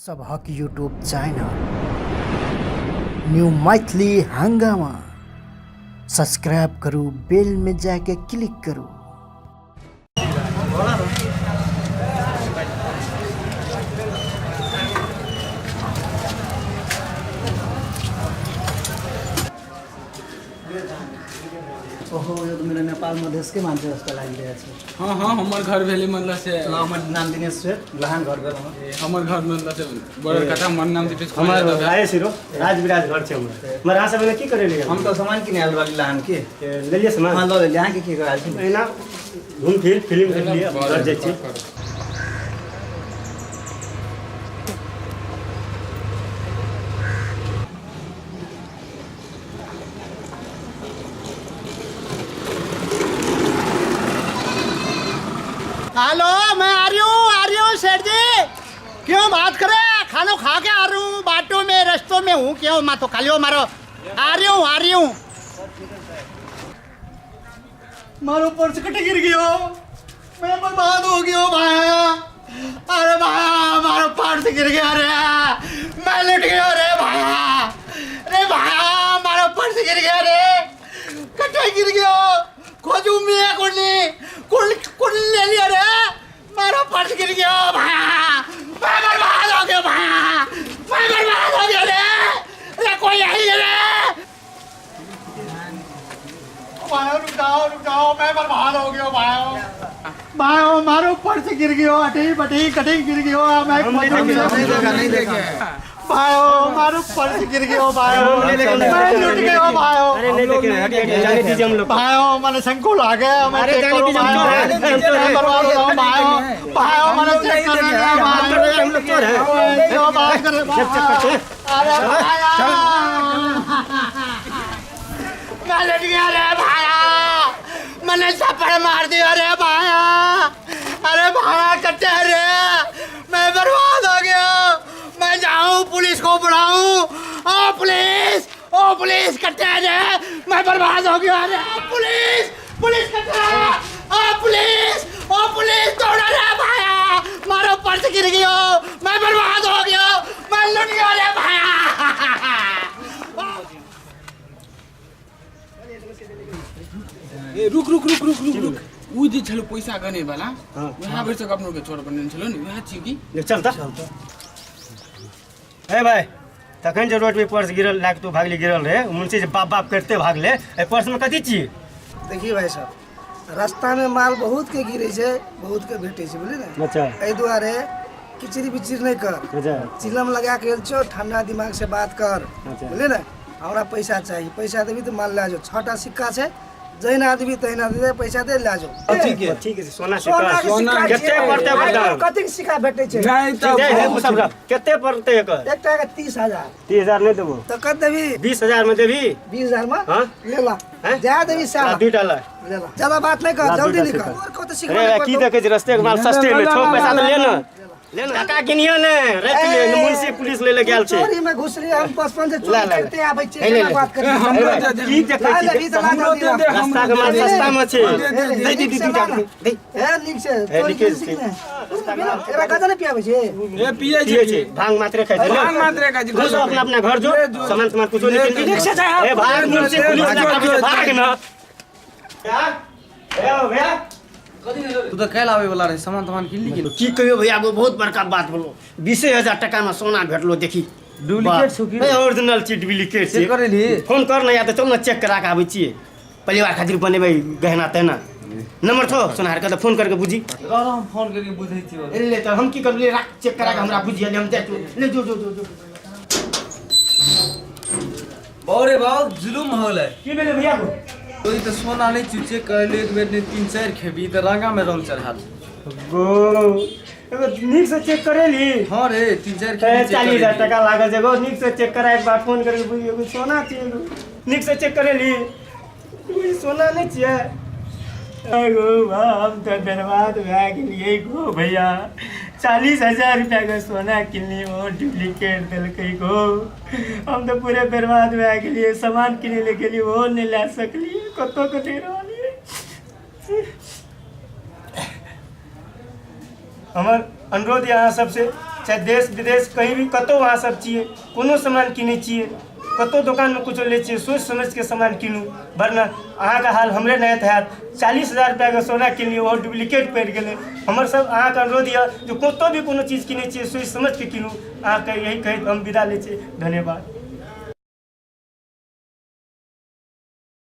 सबहक YouTube channel new Maithili Hangama subscribe करू बेल में जाके क्लिक करू। ओहो, यो त मेरो नेपाल मधेसकै मान्छे जस्तो लागिरहेको छ। हाँ हाँ, हमर घर भेलै मतलब से। ल, हमर नाम दिनेश श्रेष्ठ, लहान घर भेल हमर। ए, हमर घर मतलब से बड़र कथा, हमर नाम दीपेश कुमार हमर यादव भेल। राजेश हीरो, राज विराज घर छै हमर। मगर अहाँ सब एना की करै लिए? हम तऽ सामान किने आयल रहली लहान के। ए, लेलियै सामान? हाँ, लऽ लेलियै। अहाँके की करै आयल छी? एना घूम फिर फिल्म देखलियै, अब घर जाइ छी। हेलो, मैं आ रही हूँ, आ रही हूँ सेठ जी। क्यों बात करे, खानो खा के आ रही हूँ, बाटों में रस्तों में हूँ। क्यों माथो खालियो मारो, आ रही हूँ, आ रही हूँ। मारो पर्स कटे गिर गयो, मैं बर्बाद हो गयो भाया। अरे भाया, मारो पर्स गिर गया रे, मैं लुट गया रे भाया। रे भाया, मारो पर्स गिर गया रे, कटे गिर गयो, खोजू मैं कोनी कुल कुल ले लिया रे, मारो पर्स गिर गया भाया, मैं बर्बाद हो गया भाया, मैं बर्बाद हो गया रे। रे कोई आई रे भाइयों, रुक जाओ, रुक जाओ, मैं बर्बाद हो गया भाइयों। भाइयों, मारो पर्स गिर गयो, अटी बटी कटी गिर गयो, मैं हम नहीं देखे। नहीं देखा, नहीं देखा। भाइयों, मारो पर्स गिर गयो भाइयों, हम नहीं देखे। मैं लुट गयो भाइयों। अरे नहीं देखे, हट, हट, जाने दीजिए हम लोग को। भाइयों, मैंने शंकु ला गया, मैं अरे चेक जाने करो दीजिए, हम चोर भाइयों। हैं, हम चोर हैं। मैं बर्बाद हो जाऊं भाइयों, भाइयों, मैंने चेक कर लिया हम चोर हैं, हम लोग चोर हैं। भाइयों, क्यों बात कर रहे चेक चेक करते हैं। अरे भाया, मैं लुट गया रे भाया, मैंने थप्पड़ मार दिया रे भाया। अरे भाया कट्टे रे, मैं बर्बाद हो गया। मैं जाऊं पुलिस को बुलाऊं? ओ पुलिस, ओ पुलिस कट्टे रे, मैं बर्बाद हो गया रे। पुलिस, पुलिस कट्टे, ओ पुलिस, ओ पुलिस दौड़ा रे भाया, मारो पर्स गिर गयो, मैं बर्बाद हो गया, मैं लुट गया रे भाया। ए, रुक रुक रुक रुक रुक रुक, उ जे छलो पैसा गने वाला, हाँ। वएह भरि सक अपनो के चोर बनेने छलो ने, वएह छियै की? ले, चल तऽ। ए भाई, तखन जे रोड पे पर्स गिरल लाग तू भागली गिरल रहे, मुंशी जे बाप बाप करते भागले, ए पर्स में कथी छियै? देखिए भाई साहब, रास्ता में माल बहुत के गिरे छै, बहुत के भेटे छै, बुझली ने? अच्छा। एहि दुआरे किचिर बिचिर नहि कर। अच्छा। चिलम लगा के छो, ठंडा दिमाग से बात कर। अच्छा। बुझली ने? हमरा पैसा चाही, पैसा देबी तऽ माल लए जो। छटा सिक्का छै, जहिना देबी तहिना दे, पैसा दे, लए जो। ठीक है, ठीक है, सोना सोना सिक्का। के सिक्का कते छियै। पड़तै आइ ओकर दाम? काल्हि कतेक सिक्का भेटै छै? नहि तऽ दे, दे, सब रख। कते पड़तै एकर? एकटा के 30,000। 30,000 नहि देबो। तऽ कत देबी? 20,000 में देबी? 20,000 में? हाँ? ले ला। हैं? जा देबी ला, साला। दूटा ला। ले ला, ज्यादा बात नहीं कर, ला, जल्दी दूटा निकल। सिक्का। और कत सिक्का अरे नहीं की पड़तौ? देखै छी, रस्ते के माल सस्ते में छौ, पैसा तऽ ले ने, ले ने, टका गिनियो ने, राखि ले, मुंशी पुलिस ले ले गेल छै। चोरी में घुसली, हम बचपन से ला, चोरी ला, ला। करते आबै छियै, हे ले, केना ले। बात करै ए, छियै? हमरो हे दे दे। की देखै ला, छी? ले, भीतर ला, हमरो जल्दी दे ला। दे, रास्ता के हमरो माल दे दे। सस्ता में छै। दे, दे, दे, दे। दे, नीक से दे, ला ना। दे, दे। ए, नीक से। हे, चोरी नीके केने से। सिखने? एकरा गजा नहि पियाबै छै? ए, पियै पियै छै छै, भांग मात्रे खाइ छै। भांग मात्रे खाइ छै। घुस अपना अपना घर जो, ले, जो। सामान सामान कुछो ले, नहीं किनबी। नीक से जाय। ए भाग, मुंशी ले, पुलिस जो, लगा जो, छै, भाग जो। न। ए ओ भैया, तू तऽ काल्हि आबै वाला रहे, सामान तामान किनली कि की कहियो भैया, एगो बहुत बड़का बात बोलो, 20,000 टका में सोना भेटलो, देखी। डुप्लीकेट छौ की? ए, ओरिजिनल छी, डुप्लीकेट छै। चेक करेलही? फोन कर ने, या तऽ चल ने चेक करा के आबै छियै, परिवार खातिर बनेबै गहना तहना। नंबर छौ सोनार के, तऽ फोन करके बुझी। रह रह, हम फोन करके बुझै छियै। ए ले, तऽ हम की करबै? राख, चेक करा के हमरा बुझिए ले, हम जाइ छियौ। ले जो जो जो जो। बाउ रे बाउ, जुलुम हो गेलै। की भेलै भैया को? तोरी तऽ सोना नहि छियौ, चेक करेलियै एक बेर नहि, तीन चारि खेबी तऽ रंगा मे रंग चढ़ाल। गो एगो नीक से चेक करेली? हाँ रे, तीन चारि खेबी चेक 40,000 करेलियै। टका लागल छै गो, नीक से चेक करा एक बार, फोन करके बुझिए, एगो सोना छियै, एगो नीक से चेक करेली, ई सोना नहि छियै एगो। हम तऽ बर्बाद भए गेलियै गो भैया, 40,000 रुपैआके सोना किनलियै, ओ डुप्लीकेट देलकै गो। हम तऽ पूरे बर्बाद भए गेलियै, सामान किनै लए गेलियै, ओहो नहि लए सकलियै, कतऽ के नहि रहलियै। हमर अनुरोध यऽ अहाँ सबसे चाहे देश विदेश कहीं भी कतहु अहाँसभ छियै, कोनो सामान किनै छियै, कतहु दोकानमे किछो लै छियै, सोचि समझिके सामान कीनू, वरना अहाँके हाल हमरे नाहित हैत। 40,000 रुपैआके सोना किनलियै, ओहो डुप्लीकेट पड़ि गेलै। हमर सब अहाँके अनुरोध यऽ जे कतहु भी कोनो चीज किनै छियै, सोचि समझिके कीनू। अहाँके यही कहैत हम विदा लै छी। धन्यवाद।